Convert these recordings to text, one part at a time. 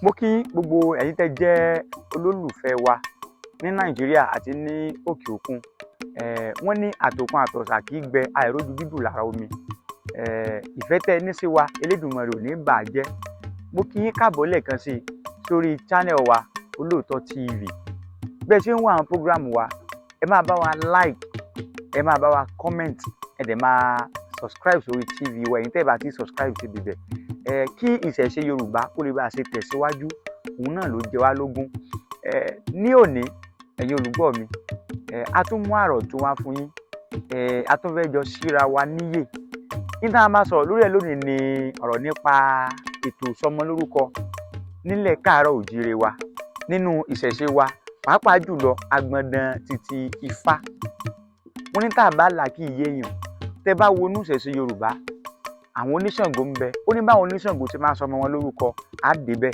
Mo kí gbogbo ẹ̀yin tẹ́ jẹ́ olólùfẹ́ wa ní Nàìjíríà àti ní òkè òkun. Wọ́n ní àtòkun àtọ̀sà kì í gbẹ, àìrójú bíbù lára omi. Ìfẹ́ tẹ́ ẹ ní sí wa, Elédùmarè ò ní bà á jẹ́. Mo kí yín káàbọ̀ lẹ́ẹ̀kan sí i sórí channel wa, Olóòótọ́ TV. Bẹ́ẹ̀ ṣe ń wo àwọn program wa, ẹ máa bá wa like, ẹ máa bá wa comment, ẹ dẹ̀ máa subscribe sórí TV wa, ẹ̀yin tẹ́ ẹ bá ti subscribe síbi bẹ̀. Kí ìṣẹ̀ṣe Yorùbá kó lè bá a ṣe tẹ̀síwájú, òun náà ló jẹ wá lógún. Ní òní, ẹ̀yin olùgbọ́ mi, a tún mú àrò tún wá fún yín. A tún fẹ́ jọ síra wa níyè. Ní tá a máa sọ̀rọ̀ lórí ẹ̀ lónìí ni ọ̀rọ̀ nípa ètò ìsọmọlórúkọ nílẹ̀ káàárọ̀ òjíire wa, nínú ìṣẹ̀ṣe wa, pàápàá jùlọ agbọ̀ndàn títí Ifá. Wọ́n ní tá a bá là kí iye èèyàn tẹ́ bá wo inú ìṣẹ̀ṣe Yorùbá, àwọn oníṣàngó ń bẹ. Ó ní báwọn oníṣàngó ṣe máa ń sọmọ wọn lórúkọ, á débẹ̀.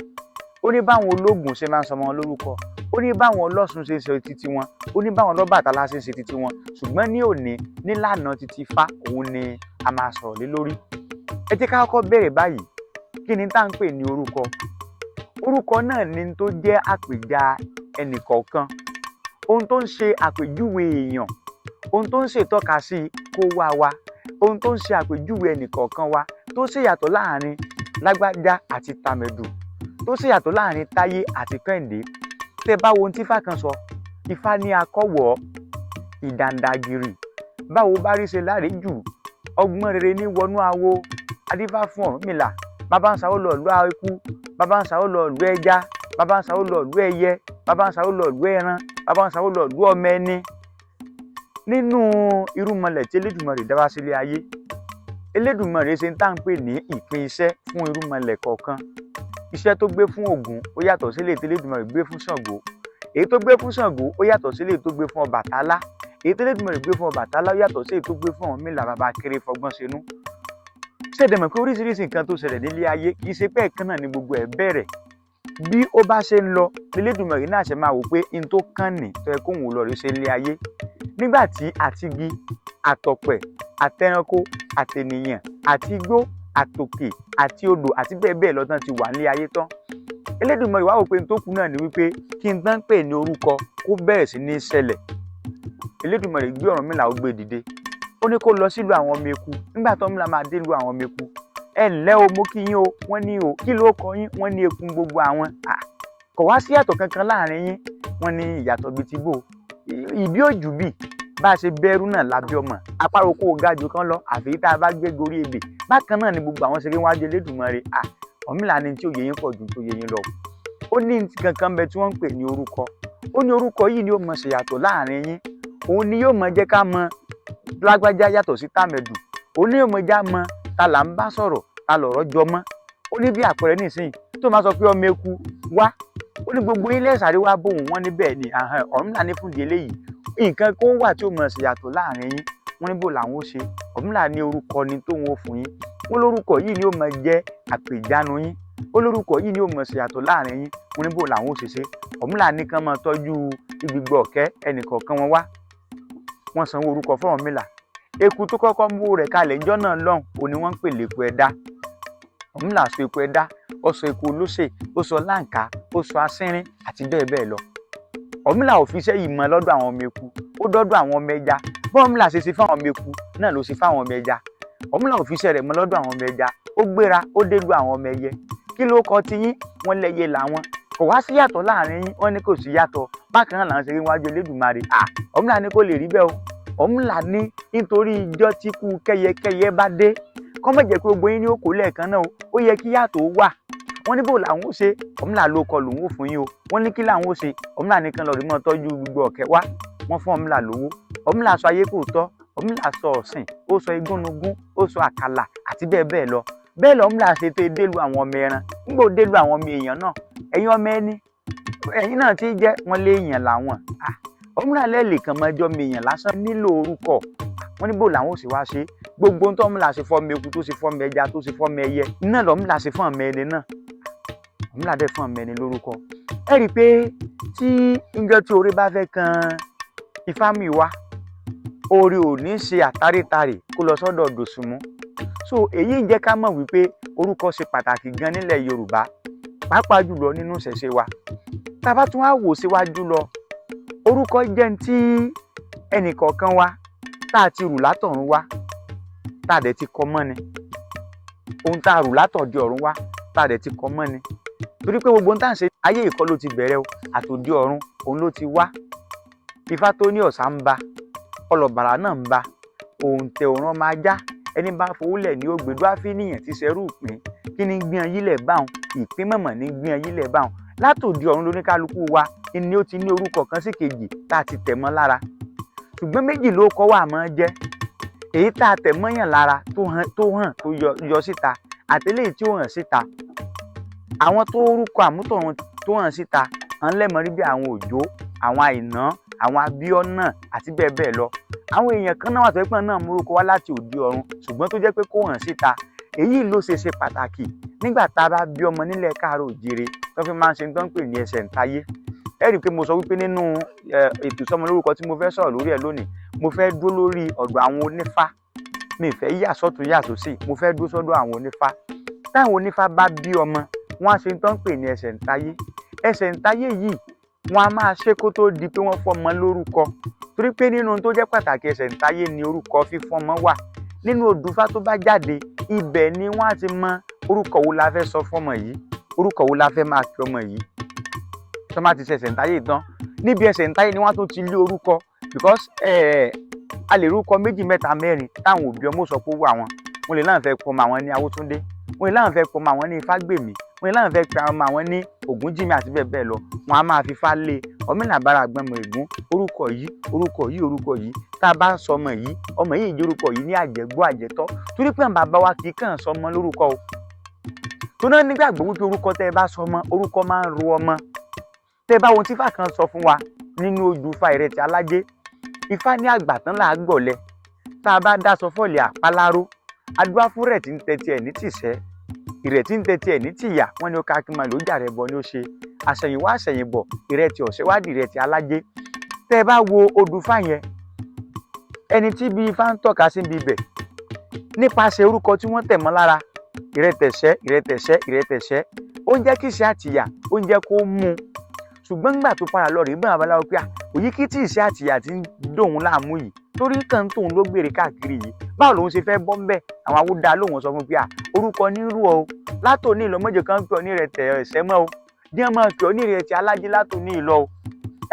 Ó ní báwọn ológun ṣe máa ń sọmọ wọn lórúkọ. Ó ní báwọn ọlọ́ṣun ṣe ń ṣe títí wọn. Ó ní báwọn ọlọ́bàtálá ṣe ń ṣe títí wọn. Ṣùgbọ́n ní òní, nílànà títí Ifá, òun ni a máa sọ̀rọ̀ lé lórí. Ẹ jẹ́ ká kọ́kọ́ bẹ̀rẹ̀ báyìí. Kí ni tá à ń pè ní orúkọ? Orúkọ náà ni tó jẹ́ àpèjà ẹnìkọ̀ọ̀kan, ohun tó ń ṣe àpèjúwe èèyàn, ohun tó ń ṣètọ́ka sí kó wá wa, ohun tó ń ṣe àpèjúwe ẹnìkọ̀ọ̀kan wa, tó ṣèyàtọ̀ láàrin lágbájá àti tàmẹ̀dù, tó ṣèyàtọ̀ láàrin táyé àti kẹ́hìndé. Tẹ́ bá wo ohun tí Ifá kan sọ, Ifá ní akọ́wọ́ ìdàǹdàgìrì, báwo bá rí ṣe láre jù, ọgbọ́n rere ní wọnú awo, adífá fún Ọ̀rúnmìlà, bàbá ń sawó lọ ìlú eku, bàbá ń sawó lọ ìlú ẹja, bàbá ń sawó lọ ìlú ẹyẹ, bàbá ń sawó lọ ìlú ẹran, bàbá ń sawó lọ ìlú ọmọ ẹni. Nínú irúnmọlẹ̀ tí Elédùmarè dá wá sílé ayé, Elédùmarè ṣe ń tá à ń pè ní ìpín iṣẹ́ fún irúnmọlẹ̀ kọ̀ọ̀kan. Iṣẹ́ tó gbé fún Ògún, ó yàtọ̀ sí eléyìí tí Elédùmarè gbé fún Ṣàngó. Èyí tó gbé fún Ṣàngó, ó yàtọ̀ sí eléyìí tó gbé fún Ọbàtálá. Èyí tí Elédùmarè gbé fún Ọbàtálá, ó yàtọ̀ sí èyí tó gbé fún Ọ̀rúnmìlà, bàbá kéré fọgbọ́n ṣenú. Ṣé ẹ dẹ̀ mọ̀ pé oríṣiríṣi nǹkan tó ṣẹlẹ̀ nílé ayé, kì í ṣe pé ẹ̀kan náà ni gbogbo ẹ̀ bẹ̀rẹ̀? Bí ó bá ṣe ń lọ, l'Elédùmarè náà ṣe máa wò pé n tó kàn ní tó yẹ kóun lọ rí ṣe nílé ayé. Nígbà tí àtigi, àtọ̀pẹ̀, àtẹranko, àtènìyàn, àti igbó, àtòkè, àti odò, àti bẹ́ẹ̀ bẹ́ẹ̀ lọ tán ti wà nílé ayé tán, Elédùmarè wá wò pé n tó kù náà ni wípé kí n tán pè ní orúkọ kó bẹ̀rẹ̀ sí ní ṣẹlẹ̀. Elédùmarè gbé Ọ̀rúnmìlà, ó gbé dìde, ó ní kó lọ sílùú àwọn ọmọ eku. Nígbà tó Ọ̀rúnmìlà máa dé ìlú àwọn ọmọ eku, "Ẹ ǹlẹ́ o, mo kí yín o." Wọ́n ní o, "Kí ló kọ yín?" Wọ́n ní eku gbogbo àwọn. Kò wá sí ìyàtọ̀ kankan láàrin yín? Wọ́n ní ìyàtọ̀ bíi ti bò, ìbí òjù bì bá a ṣe bẹ́rù náà lábẹ́ ọmọ apárò kó o ga jù kan lọ, àfi tá a bá gbé gorí ebè. Bákan náà ni gbogbo àwọn ṣeré wájú Elédùmarè. Ọ̀rúnmìlà ní tí òye yín pọ̀ ju tó yé yín lọ. Ó ní kankan bẹ tí wọ́n ń pè ní orúkọ. Ó ní orúkọ yìí ni ó mọ ṣèyàtọ̀ láàrin yín, òun ni yóò mọ jẹ́ ká mọ lágbájá yàtọ̀ sí tàmẹ̀dù, òun ni yóò mọ já mọ ta là ń bá sọ̀rọ̀, ta lọ̀rọ̀ jọ mọ́. Ó ní bí àpẹẹrẹ nísìnyí, tó máa sọ pé ọmọ eku wá, ó ní gbogbo yín lẹ́sàrí wá bóun. Wọ́n ní bẹ́ẹ̀ ni. Ọ̀rúnmìlà ní fúndì eléyìí, nǹkan kó wà tí ó mọ̀ ṣèyàtọ̀ láàrin yín. Wọ́n ní bò làwọn ó ṣe? Ọ̀rúnmìlà ní orúkọ ni tóun ó fún yín. Wọ́n lórúkọ yìí ni ó máa jẹ́ àpèjánu yín. Ó lórúkọ yìí ni ó mọ̀ ṣèyàtọ̀ láàrin yín. Wọ́n ní bò làwọn ó ṣe ṣe? Ọ̀rúnmìlà ní kán máa tọ́jú gbígbọ́ ọ̀kẹ́ ẹnìkọ̀ọ̀kan wọn wá. Wọ́n sanwó orúkọ fún Ọ̀rúnmìlà. Eku tó kọ́kọ́ mú rẹ̀ kalẹ̀ ńjọ́ náà lọ́hùn, òun ni wọ́n ń pè léku ẹ̀dá. Ọ̀rúnmìlà sọ eku ẹ̀dá, ó sọ eku olóṣè, ó sọ láǹkà, ó sọ asínrín, àti bẹ́ẹ̀ bẹ́ẹ̀ lọ. Ọ̀rúnmìlà ò fi iṣẹ́ yìí mọ lọ́dọ̀ àwọn ọmọ eku, ó dọ́dọ̀ àwọn ọmọ ẹja. Bí Ọ̀rúnmìlà ṣe ṣe fáwọn ọmọ eku náà ló ṣe fáwọn ọmọ ẹja. Ọ̀rúnmìlà ò fi iṣẹ́ rẹ̀ mọ lọ́dọ̀ àwọn ọmọ ẹja, ó gbéra, ó délu àwọn ọmọ ẹyẹ. "Kí ló kọ tiyín?" Wọ́n lẹ́yẹ làwọn. "Kò wá sí yàtọ̀ láàrin yín?" Wọ́n ní kò sí yàtọ̀, bákan náà làwọn ṣe rí wájú Elédùmarè. Ọ̀rúnmìlà ní kò lè rí bẹ́ẹ̀ o. Ọ̀rúnmìlà ní nítorí ijọ́ tí kú kẹ́yẹkẹ́yẹ bá dé, kọ́ mọ̀ jẹ́ pé gbogbo yín ní ó kó lẹ́ẹ̀kan náà o, ó yẹ kí yàtọ̀ ó wà. Wọ́n ní bò làwọn ó ṣe? Ọ̀rúnmìlà ló kọ lòun ó fún yín o. Wọ́n ní kí làwọn ó ṣe? Ọ̀rúnmìlà nìkan lọ́ọ́ rí mọ́ tọ́jú gbogbo ọ̀kẹ́ wá. Wọ́n fún Ọ̀rúnmìlà lówó. Ọ̀rúnmìlà sọ ayé kò tọ́, Ọ̀rúnmìlà sọ ọ̀sìn, ó sọ igúnnugún, ó sọ àkàlà, àti bẹ́ẹ̀ bẹ́ẹ̀ lọ. Bẹ́ẹ̀ lọ́rúnmìlà ṣe tó délu àwọn ọmọ ẹran. Nígbà ó délu àwọn ọmọ èèyàn náà, "Ẹ̀yin ọmọ ẹni, ẹ̀yin náà ti jẹ́?" Wọ́n lé èèyàn làwọn. Ọ̀rúnmìlà lẹ́ẹ̀lì kan mọ́jọ́ mi èèyàn lásán nílò orúkọ. Wọ́n ní bò làwọn ò sì wá ṣe? Gbogbo ohun tó Ọ̀rúnmìlà ṣe fọ́mọ eku, tó ṣe fọ́mọ ẹja, tó ṣe fọ́mọ ẹyẹ náà lọ́rúnmìlà ṣe fún ọmọ ẹni náà. Ọ̀rúnmìlà dẹ̀ fún ọmọ ẹni lórúkọ. Ẹ rí i pé tí njọ́ tí orí bá fẹ́ kan Ifámúyìwá, orí ò ní ṣe àtàrètàrè kó lọ sọ́dọ̀ Dòsùnmú. So èyí ń jẹ́ ká mọ̀ wípé orúkọ ṣe pàtàkì gan nílẹ̀ Yorùbá. pàápàá jùlọ nínú ìṣẹ̀ṣe wa. Tá a bá tún wá wò síwájú lọ, orúkọ jẹ́ ní tí ẹnìkọ̀ọ̀kan wa tá a ti rù látọ̀run wá, tá a dẹ̀ ti kọ mọ́ ni. Ohun tá a rù látọ̀dí ọ̀run wá, tá a dẹ̀ ti kọ mọ́ ni. Torí pé gbogbo ohun tá à ń ṣe ayé ìkọ́ ló ti bẹ̀rẹ̀ o, àtòdí ọ̀run òun ló ti wá. Ifá tó ní ọ̀sà ń ba, ọlọ̀bàrà náà ń ba, òǹtẹ̀ òràn ọmọ ajá, ẹni bá fowólẹ̀ ní ó gbèdú àfínìyàn ti ṣerú ìpín. Kí ni gbìyàn yílẹ̀ báwọn? Ìpín mọ̀mọ̀ ní gbìyàn yílẹ̀ báwọn. Látòdì ọ̀run lóníkálukú wa ni ó ti ní orúkọ kan sí kejì tá a ti tẹ̀ mọ́ lára. Ṣùgbọ́n méjì ló kọ́ wà máa jẹ́. Èyí tá a tẹ̀ mọ́yàn lára tó hàn tó yọ síta, àti eléyìí tí ó hàn síta. Àwọn tó orúkọ àmútọ̀run tó hàn síta, à ń lẹ́mọ̀ rí bí àwọn Òjó, àwọn Àìná, àwọn Abíọ́nà àti bẹ́ẹ̀ bẹ́ẹ̀ lọ. Àwọn èèyàn kan náà wà tó jẹ́ pé náà mú orúkọ wá láti òde ọ̀run, ṣùgbọ́n tó jẹ́ pé kò hàn síta. Èyí ló ṣe ṣe pàtàkì nígbà tá a bá bí ọmọ nílẹ̀ káàárọ̀ òjíire tó fi máa ń ṣe tó ń pè ní ẹsẹ̀ ǹtayé. Ẹ rí i pé mo sọ wípé nínú ètò ìsọmọlórúkọ tí mo fẹ́ sọ̀rọ̀ lórí ẹ̀ lónìí, mo fẹ́ dúró lórí ọ̀dọ̀ àwọn onífá. Mi fẹ́ yà sọ́tún yà sósì, mo fẹ́ dúró sọ́dọ̀ àwọn onífá. Táwọn onífá bá bí ọmọ, wọ́n á ṣe tó ń pè ní ẹsẹ̀ ǹtayé. Ẹsẹ̀ ǹtayé yìí wọ́n á máa ṣe kó tó di pé wọ́n fọ́mọ lórúkọ. Torí pé nínú ohun tó jẹ́ pàtàkì ẹsẹ̀ ǹtayé ni orúkọ fífọ́mọ wà. Nínú odùfá tó bá jáde, ibẹ̀ ni wọ́n á ti mọ orúkọ wo la fẹ́ sọ fọ́mọ yìí, orúkọ wo la fẹ́ máa pe ọmọ yìí. Tí wọ́n bá ti ṣe ẹsẹ̀ ǹtayé tán, níbi ẹsẹ̀ ǹtayé ni wọ́n á tún ti lé orúkọ, because a lè rúkọ méjì mẹ́ta mẹ́rin táwọn òbí ọmọ sọ pé ó wà wọn. Wọ́n lè láwọn fẹ́ pọmọ àwọn ní Awótúndé, wọ́n lè láwọn fẹ́ pọmọ àwọn ní Ifágbèmí, wọ́n lè láwọn fẹ́ pe ọmọ àwọn ní Ògúnjìmí àti bẹ́ẹ̀ bẹ́ẹ̀ lọ. Wọ́n á máa fi Ifá lé ọmọlàbára àgbọnmọ̀ ègún, orúkọ yìí, orúkọ yìí, orúkọ yìí. Tá a bá ń sọ ọmọ yìí, ọmọ yìí jẹ́ orúkọ yìí ní àjẹgbọ́ àjẹtọ́. Torí pé àwọn bàbá wa kì í kàn sọ ọmọ lórúkọ o. Tó náà nígbàgbọ́ wípé orúkọ tẹ́ ẹ bá sọ ọmọ, orúkọ máa ń ro ọmọ. Tẹ́ ẹ bá ohun tí Ifá kan sọ fún wa nínú ojú Ifá Ìrẹtì Alájé, Ifá ní àgbàtán là á gbọ̀lẹ. Tá a bá dáṣọ fọ́ọ̀lì àpáláró, adúá fún rẹ̀ tí ń tẹ́tí ẹ̀ ní tìṣẹ́, ìrẹ̀tí ń tẹ́tí ẹ̀ ní tìyà, wọ́n ní ó ká kí máa lò ó jàre bọ ní ó ṣe. Àṣẹ̀yìnwá àṣẹ̀yìnbọ̀, Ìrẹtì ọ̀sẹ̀ wá di Ìrẹtì Alájé. Tẹ́ ẹ bá wo odù Ifá yẹn, ẹni tí bí Ifá ń tọ́ka sí ibi ibẹ̀ nípasẹ̀ orúkọ tí wọ́n tẹ̀ mọ́ lára, Ìrẹtẹ̀ṣẹ́, Ìrẹtẹ̀ṣẹ́, Ìrẹtẹ̀ṣẹ́, ó ń jẹ́ kí ìṣẹ́ àtìyà, ó ń jẹ́ kó mú un. Ṣùgbọ́n nígbà tó padà lọ rèé bá babaláwo pé òyì kí tí ìṣẹ́ àtìyà ti ń dòun láàmú yìí, torí kàn tóun ló gbèrè káàkiri yìí, báwo lòun ṣe fẹ́ bọ́ ńbẹ̀? Àwọn awúdá lòun sọ fún pé orúkọ nírú ọ látòní ìlọ mọ́jọ kan pè ọ́ ní Ìrẹtẹ̀ṣẹ́ mọ́ o, díẹ̀ máa pè ọ́ ní Ìrẹtì Alájé látòní ìlọ o.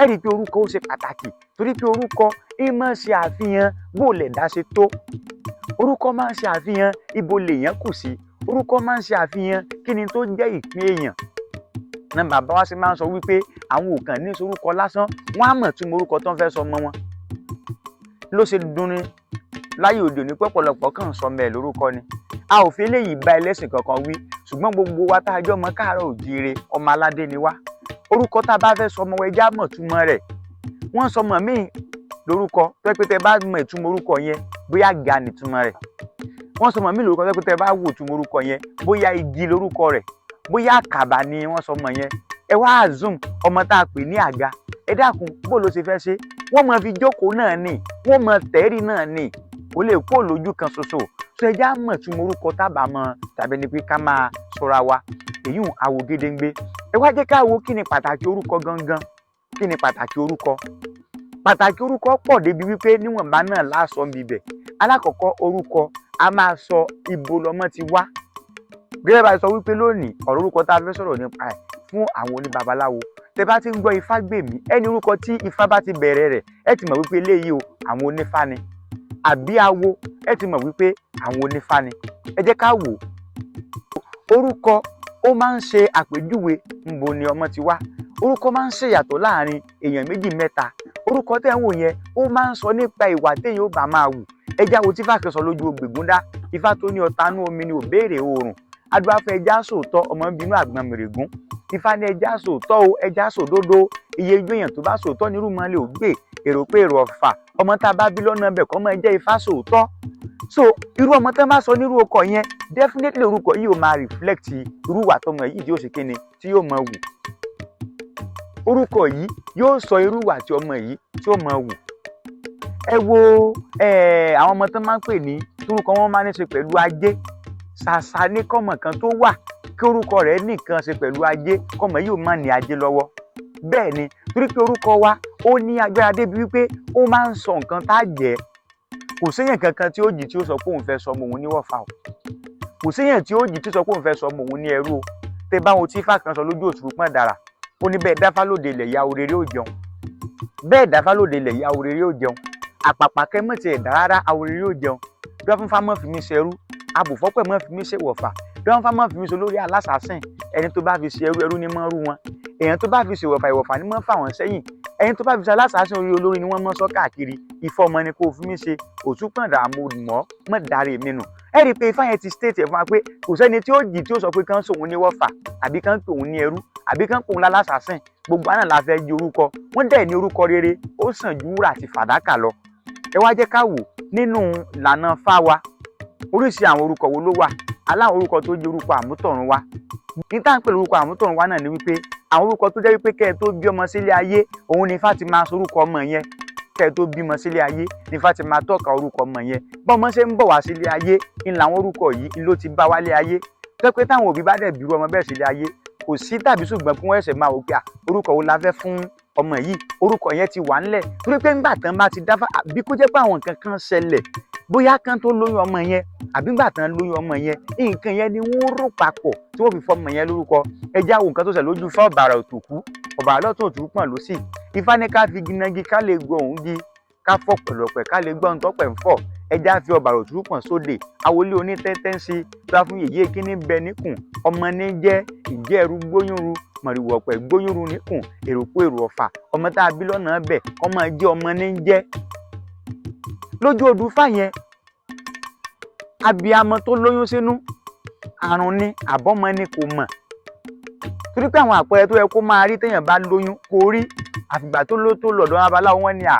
Ẹ rí i pé orúkọ ó ṣe pàtàkì, torí pé orúkọ ń máa ṣe àfihàn bó lè dá ṣe tó. Orúkọ máa ń ṣe àfihàn ibo lèèyàn kù sí. Orúkọ máa ń ṣe àfihàn kí ni tó jẹ́ ìpín èèyàn. Náà bàbá wa ṣe máa ń sọ wípé àwọn ò kàn ní sorúkọ lásán, wọ́n á mọ̀ túmọ̀ orúkọ tó ń fẹ́ sọ ọmọ wọn. Ló ṣe dunni láyé òde òní pé ọ̀pọ̀lọpọ̀ kàn ń sọmọ ẹ̀ lórúkọ ni. A ò fi eléyìí bá ẹlẹ́sìn kankan wí, ṣùgbọ́n gbogbo wa tá a jọ ọmọ káàárọ̀ òjíire, ọmọ aládé ni wá. Orúkọ tá a bá fẹ́ sọ ọmọ wa, ẹ já mọ̀ túmọ̀ rẹ̀. Wọ́n sọ ọmọ míì lórúkọ tó jẹ́ pé tẹ́ bá mọ ìtumọ̀ orúkọ yẹn, bóyá ga ni ìtumọ̀ rẹ̀. Wọ́n sọ ọmọ míì lórúkọ tó jẹ́ pé tẹ́ bá wò ìtumọ̀ orúkọ yẹn, bóyá igi lórúkọ rẹ̀, bóyá àkàbà ni wọ́n sọ ọmọ yẹn. Ẹ wá assume ọmọ tá a pè ní àga, ẹ dákun, bó ló ṣe fẹ́ ṣe? Wọ́n máa fi jókòó náà ni, wọ́n máa tẹ̀rí náà ni, kò lè kó lójú kan ṣoṣo. So ẹ já mọ̀ túmọ̀ orúkọ tábà mọ̀ tàbí ni pé ká máa sọra wa. Èyí ń àwò gédéǹgbé. Ẹ wá jẹ́ ká wo kí ni pàtàkì orúkọ gangan. Kí ni pàtàkì orúkọ? Pàtàkì orúkọ pọ̀ débi wípé níwọ̀nba náà lásọ̀ ń bibẹ̀. Alákọ̀ọ́kọ́, orúkọ a máa sọ ibo lọmọ ti wá. Gẹ́gẹ́ bá a sọ wípé lónìí ọ̀rọ̀ orúkọ tá a fẹ́ sọ̀rọ̀ nípa ẹ̀ fún àwọn oníbabaláwo. Tẹ́ bá ti ń gbọ́ Ifágbèmí, ẹni orúkọ tí Ifá bá ti bẹ̀rẹ̀ rẹ̀, ẹ ti mọ̀ wípé eléyìí o, àwọn onífá ni. Àbí awo, ẹ ti mọ̀ wípé àwọn onífá ni. Ẹ jẹ́ ká wò ó. Orúkọ ó máa ń ṣe àpèjúwe ńbo ni ọmọ ti wá. Orúkọ máa ń ṣe ìyàtọ̀ láàrin èèyàn méjì mẹ́ta. Orúkọ tẹ́ ń wò yẹn, ó máa ń sọ nípa ìwà téèyàn ó bá máa wù. Ẹ já wo tí Ifá kan sọ lójú Ògbègúndá. Ifá tó ní ọ̀tanú omi ni ò béèrè oòrùn. Adúbáfẹ́ ẹja sòótọ́, ọmọ ń bínú àgbọn mìrègún. Ifá ní ẹja sòótọ́ o, ẹja sòdodo. Iye ijó èèyàn tó bá sòótọ́ nírú mọ́ lè ò gbé. Èrò pé èrò ọ̀fà, ọmọ tá a bá bí lọ́nà ẹbẹ̀ kọ́ máa jẹ́ Ifá sòótọ́. So irú ọmọ tán bá sọ nírú ọkọ yẹn, definitely orúkọ yìí ó máa reflect irú ìwà tọmọ yìí tí yóò ṣe kíni, tí yóò máa wù. Orúkọ yìí yóò sọ irú ìwà tí ọmọ yìí tí ó máa wù. Ẹ wo àwọn ọmọ tán máa ń pè ní torúkọ wọn máa ń ní ṣe pẹ̀lú ajé. Ṣàṣà ní kọ́mọ kan tó wà Kí orúkọ rẹ̀ nìkan ṣe pẹ̀lú ajé, kọ́mọ yìí ó má ní ajé lọ́wọ́. Bẹ́ẹ̀ ni, torí pé orúkọ wa ó ní agbára débi wípé ó máa ń sọ nǹkan tá a jẹ́. Kò séèyàn kankan tí ó jì tí ó sọ pé òun fẹ́ sọ ọmọ òun ní wọ̀fà o. Kò séèyàn tí ó jì tí ó sọ pé òun fẹ́ sọ ọmọ òun ní ẹrú o. Tẹ báwọn tí ifá kan sọ lójú òṣùrù pọ́n dára, ó ní bẹ́ẹ̀ dáfá lóde ilẹ̀ ya oréré ò jẹun, bẹ́ẹ̀ dáfá lóde ilẹ̀ ya oréré ò jẹun, àpàpà kẹ́ mọ̀ tiẹ̀ dá rárá, aworéré ò jẹun. Dọ́fúnfá mọ́ fi mí ṣerú, abùfọ́pẹ̀ mọ́ fi mí ṣèwọ̀fà, dọ́fúnfá mọ́ fi mí ṣe olórí alásàásìn. Ẹni tó bá fi ṣe ẹrú, ẹrú ni mọ́ rú wọn. Èèyàn tó bá fi ṣèwọ̀fà, ìwọ̀fà ni mọ́ fà wọ́n sẹ́yìn. Ẹni tó bá fi ṣe alásàásìn, orí olórí ni wọ́n mọ́ sọ káàkiri. Ifá ọmọ ni kò fi mí ṣe, òtúpọ̀ndà mo mọ́ mọ́ darí mi nù. Ẹ rí i pé ifá yẹn ti state ẹ̀ fún wa pé kò sẹ́ni tí ó jì tí ó sọ pé kán sòun ní wọ́fà, àbí kán pè òun ní ẹrú, àbí kán pè òun lálásàásìn. Gbogbo àná la fẹ́ di orúkọ. Wọ́n dẹ̀ ní orúkọ rere ó sàn ju wúrà àti fàdákà lọ. Ẹ wá jẹ́ ká wò nínú ìlànà fáwa, oríṣi àwọn orúkọ wo ló wà? Aláwọn orúkọ tó jẹ́ orúkọ àmútọ̀run wá. Ní tá à ń pè lórúkọ àmútọ̀run wá náà ni wípé àwọn orúkọ tó jẹ́ wípé kẹ́ ẹ tó bí ọmọ sílé ayé, òun ni Ifá ti máa sorúkọ ọmọ yẹn. Kẹ́ ẹ tó bímọ sílé ayé ni Ifá ti máa tọ́ka orúkọ ọmọ yẹn. Bọ́mọ ṣe ń bọ̀ wá sílé ayé ń làwọn orúkọ yìí ń ló ti bá wálé ayé. Tó pé táwọn òbí bá dẹ̀ bírú ọmọ bẹ́ẹ̀ sílé ayé, kò sí tàbí ṣùgbọ́n kí wọ́n ẹ̀sẹ̀ máa wò pé orúkọ wo la fẹ́ fún ọmọ yìí, orúkọ yẹn ti wà ńlẹ̀. Torí pé ńgbà tán bá ti dáfá, àbí kó jẹ́ pé àwọn nǹkan kan ṣẹlẹ̀, bóyá kán tó lóyún ọmọ yẹn, àbí ńgbà tán lóyún ọmọ yẹn, nǹkan yẹn ni wọ́n rò papọ̀ tí wọ́n fi fọmọ yẹn lórúkọ. Ẹ já wo nǹkan tó ṣẹlẹ̀ lójú Ifá ọ̀bàrà òtòkú, ọ̀bàrà lọ́tún òtún pọ̀n lọ́sì. Ifá ní ká fi ginagi ká lè gbọ́ òun gi, ká fọ̀ pẹ̀lọpẹ̀ ká lè gbọ́ ohun tọ́pẹ̀ ń fọ̀. Ẹ já fi ọ̀bàrà òtún pọ̀n sóde, awolé onítẹ́tẹ́ ń ṣe bá fún yèyé kíní bẹ níkùn, ọmọ ní jẹ́ ìjẹ́ ẹrú gbóyúnru, mọ̀rìwọ̀ ọ̀pẹ̀ gbóyúnru níkùn, èrò kó èrò ọ̀fà, ọmọ tá a bí lọ́nà bẹ̀ ọmọ jẹ́ ọmọ ní jẹ́. Lójú odù Ifá yẹn, abiyamọ tó lóyún sínú àrùn ni àbọ́mọ ni kò mọ̀, torí pé àwọn àpẹẹrẹ tó yẹ kó máa rí téèyàn bá lóyún kò rí. Àfìgbà tó ló tó lọ́dọ̀ babaláwo, wọn ni à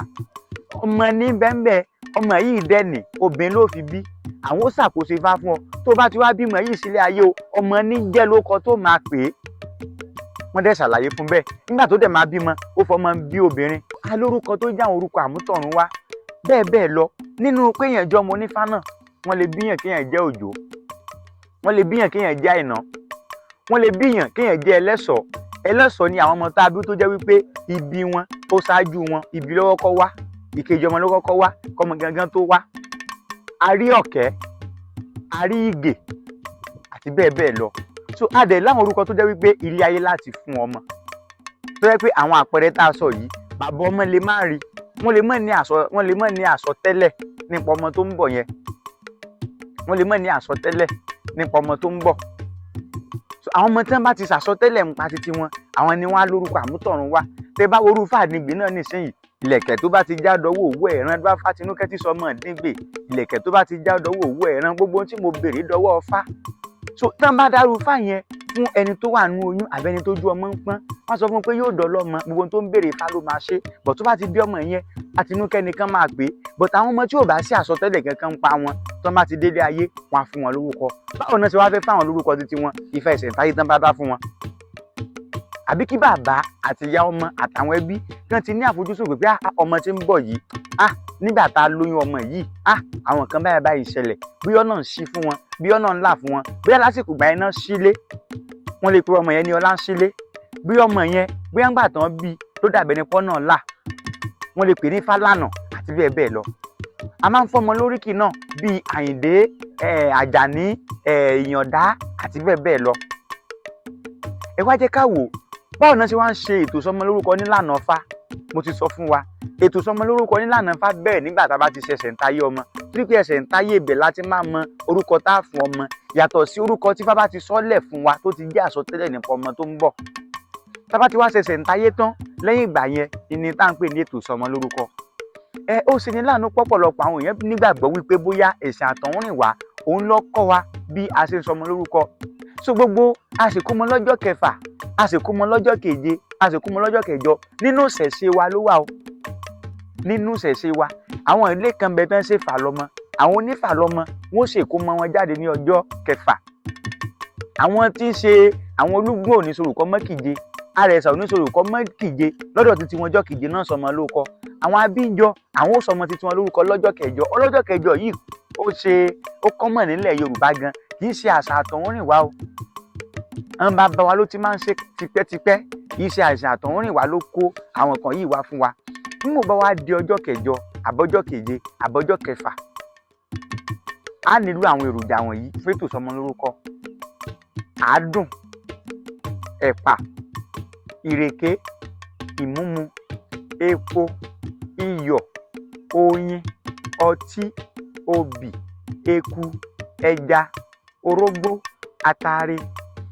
ọmọ ní bẹ́ńbẹ́, ọmọ yìí dẹ́nì obìnrin ló fi bí. Àwọn ó ṣàkóso Ifá fún ọ, tó bá ti wá bímọ yìí sílé ayé o, ọmọ ní jẹ́ lóko tó máa pè é. Wọ́n dẹ̀ ṣàlàyé fún bẹ́ẹ̀. Nígbà tó dẹ̀ máa bímọ, ó fọmọ bí obìnrin. A lórúkọ tó jẹ́ àwọn orúkọ àmútọ̀run wá, bẹ́ẹ̀ bẹ́ẹ̀ lọ. Nínú kéèyàn jẹ́ ọmọ onífá náà, wọ́n lè bíyàn kéèyàn jẹ́ òjò, wọ́n lè bíyàn kéèyàn jẹ́ àìná, wọ́n lè bíyàn kéèyàn jẹ́ ẹlẹ́ṣọ̀ọ́. Ẹlẹ́ṣọ̀ọ́ ni àwọn ọmọ tá a bí tó jẹ́ wípé ibi wọn ó ṣáájú wọn, ibi ló kọ́kọ́ wá, ìkejì ọmọ ló kọ́kọ́ wá kọ́mọ gangan tó wá. A rí ọ̀kẹ́, a rí ìgè àti bẹ́ẹ̀ bẹ́ẹ̀ lọ. So a dẹ̀ láwọn orúkọ tó jẹ́ wípé ilé ayé láti fún ọmọ, tó jẹ́ pé àwọn àpẹẹrẹ tá a sọ yìí, bàbá ọmọ lè má rí, wọ́n lè má ní àsọ, wọ́n lè má ní àsọtẹ́lẹ̀ nípa ọmọ tó ń bọ̀ yẹn, wọ́n lè má ní àsọtẹ́lẹ̀ nípa ọmọ tó ń bọ̀. So àwọn ọmọ tí wọ́n bá ti sàsọtẹ́lẹ̀ nípa titi wọn, àwọn ni wọ́n á lórúkọ àmútọ̀run wá. Tẹ́ bá worú fàdígbì náà nísìnyìí, ìlẹ̀kẹ̀ tó bá ti já dọwọ́ òwú ẹ̀ràn bá Fátinúkẹ́ tí sọmọ nígbè, ìlẹ̀kẹ̀ tó bá ti já dọwọ́ òwú ẹ̀ràn, gbogbo ohun tí mo béèrè dọwọ́ Ifá. So tí wọ́n bá dárú Ifá yẹn fún ẹni tó wà nínú oyún àbí ẹni tó ju ọmọ ń pọ́n, wọ́n sọ fún un pé yóò dọ̀ lọ́mọ, gbogbo ohun tó ń béèrè Ifá ló máa ṣe. Bọ̀ tó bá ti bí ọmọ yẹn, Àtinúkẹ́ nìkan máa pè é. But àwọn ọmọ tí ò bá sí àsọtẹ́lẹ̀ kankan ń pa wọn, tí wọ́n bá ti délé ayé, wọ́n á fún wọn lórúkọ. Báwo náà ṣe wá fẹ́ fáwọn lórúkọ títí wọn? Ifá ìṣẹ̀ǹtáyé tán bá bá fún wọn, àbí kí bàbá àti ìyá ọmọ àtàwọn ẹbí kí wọ́n ti ní àfojúsùn pé ọmọ tí ń bọ̀ yìí, nígbà tá a lóyún ọmọ yìí, àwọn kan báyìí báyìí ṣẹlẹ̀, bí ọ̀nà ń ṣí fún wọn, bí ọ̀nà ń là fún wọn, bóyá lásìkò ìgbà yẹn náà sílé, wọ́n lè pe ọmọ yẹn ní ọlá ń sílé. Bí ọmọ yẹn, bóyá ńgbà tán bí ló dàbẹ̀ ní pọ́nà là, wọ́n lè pè ní Fálànà àti bẹ́ẹ̀ bẹ́ẹ̀ lọ. A máa ń fọmọ lóríkì náà bíi Àyìndé, Àjàní, Ìyàndá àti bẹ́ẹ̀ bẹ́ẹ̀ lọ. Ẹ wá jẹ́ ká wò báwo náà ṣe wá ń ṣe ètò sọmọ lórúkọ nílànà Ifá. Mo ti sọ fún wa, ètò sọmọ lórúkọ nílànà Ifá bẹ̀rẹ̀ nígbà tá a bá ti ṣe ẹsẹ̀ ń táyé ọmọ, torí pé ẹsẹ̀ ń táyé ibẹ̀ láti máa mọ orúkọ tá a fún ọmọ, yàtọ̀ sí orúkọ tí Ifá bá ti sọ́lẹ̀ fún wa tó ti jẹ́ àsọtẹ́lẹ̀ nípa ọmọ tó ń bọ̀. Tá a bá ti wá ṣẹ̀ṣẹ̀ ń táyé tán, lẹ́yìn ìgbà yẹn ni tá à ń pè ní ètò sọmọ lórúkọ. Ẹ ó ṣe ní láàánú pọ̀pọ̀lọpọ̀ àwọn èèyàn nígbàgbọ́ wípé bóyá ẹ̀sìn àtọ̀húnrìnwá òun ló kọ́ wa bí a ṣe ń sọmọ lórúkọ. So gbogbo a sì kó mọ lọ́jọ́ kẹfà, a sì kó mọ lọ́jọ́ keje, a sì kó mọ lọ́jọ́ kẹjọ, nínú ìṣẹ̀ṣe wa ló wà o. Nínú ìṣẹ̀ṣe wa, àwọn ilé kan bẹ tán ṣe fà lọ́mọ. Àwọn onífà lọ́mọ, wọ́n ṣèkómọ wọn jáde ní ọjọ́ kẹfà. Àwọn tí ń ṣe àwọn olúgbọ́n oníṣòrùkọ́ mọ́kìje, àrẹ̀sà oníṣòrùkọ́ mọ́kìje, lọ́dọ̀ títí wọn ọjọ́ keje náà sọmọ lórúkọ. Àwọn abíjọ, àwọn ó sọmọ títí wọn lórúkọ lọ́jọ́ kẹjọ. Ọlọ́jọ́ kẹjọ yìí ó ṣe ó kọ́mọ̀ nílẹ̀ Yorùbá gan, kì í ṣe àṣà àtọ̀húnrìnwá o. Àwọn bàbá wa ló ti máa ń ṣe tipẹ́tipẹ́. Kì í ṣe àìsàn àtọ̀húnrìn wá ló kó àwọn nǹkan yìí wá fún wa. Nígbà bá wá di ọjọ́ kẹjọ, àbọ́jọ́ keje, àbọ́jọ́ kẹfà, á nílò àwọn èròjà wọ̀nyí fún ètò ìsọmọlórúkọ: àádùn, ẹ̀pà, ìrèké, ìmúmu, epo, iyọ̀, oyin, ọtí, obì, eku, ẹja, orógbó, atare.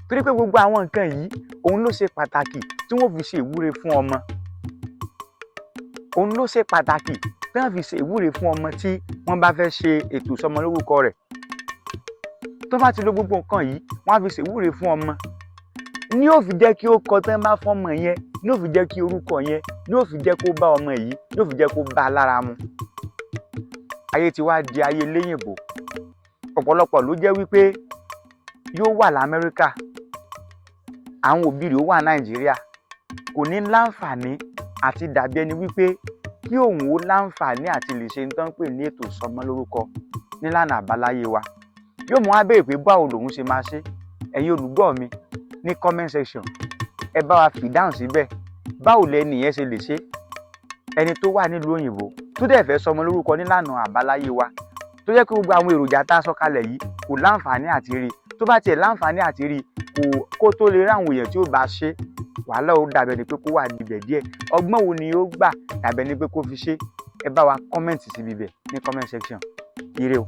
Torí pé gbogbo àwọn nǹkan yìí, òun ló ṣe pàtàkì tí wọ́n fi ṣe ìwúre fún ọmọ. Òun ló ṣe pàtàkì tí wọ́n fi ṣe ìwúre fún ọmọ tí wọ́n bá fẹ́ ṣe ètò ìsọmọlórúkọ rẹ̀. Tó bá ti lo gbogbo nǹkan yìí, wọ́n á fi ṣe ìwúre fún ọmọ, ní yóò fi jẹ́ kí ó kọ tán bá fọ́mọ yẹn, ní yóò fi jẹ́ kí orúkọ yẹn, ní yóò fi jẹ́ kó bá ọmọ yìí, ní yóò fi jẹ́ kó bá a lára mu. Ayé ti wá di ayé léyìnbó. Ọ̀pọ̀lọpọ̀ ló jẹ́ wípé yóò wà l'Amẹ́ríkà, àwọn òbí rẹ̀ ó wà Nàìjíríà, kò ní láǹfààní àti dàbí ẹni wípé kí òun ó láǹfààní àti lè ṣe nǹkan pè ní ètò ìsọmọlórúkọ nílànà àbáláyé wa. Yóò mú wá béèrè pé báwo lòun ṣe máa ṣe. Ẹ̀yin olùgbọ́ mi ní comment section, ẹ bá wa fìdáhùn síbẹ̀: báwo lẹni yẹn ṣe lè ṣe, ẹni tó wà nílùú òyìnbó tó dẹ̀ fẹ́ sọmọ lórúkọ nílànà àbáláyé wa, tó jẹ́ pé gbogbo àwọn èròjà tá a sọ kalẹ̀ yìí, kò láǹfààní àti rí? Tó bá tiẹ̀ láǹfààní àti rí, kò kó tó lè rí àwọn èèyàn tí ó bá ṣe, wàhálà ó dàbẹ̀ ni pé kó wà níbẹ̀ díẹ̀. Ọgbọ́n wo ni ó gbà dàbẹ̀ ni pé kó fi ṣe? Ẹ bá wa comment síbi bẹ̀ ní comment section. Ire o.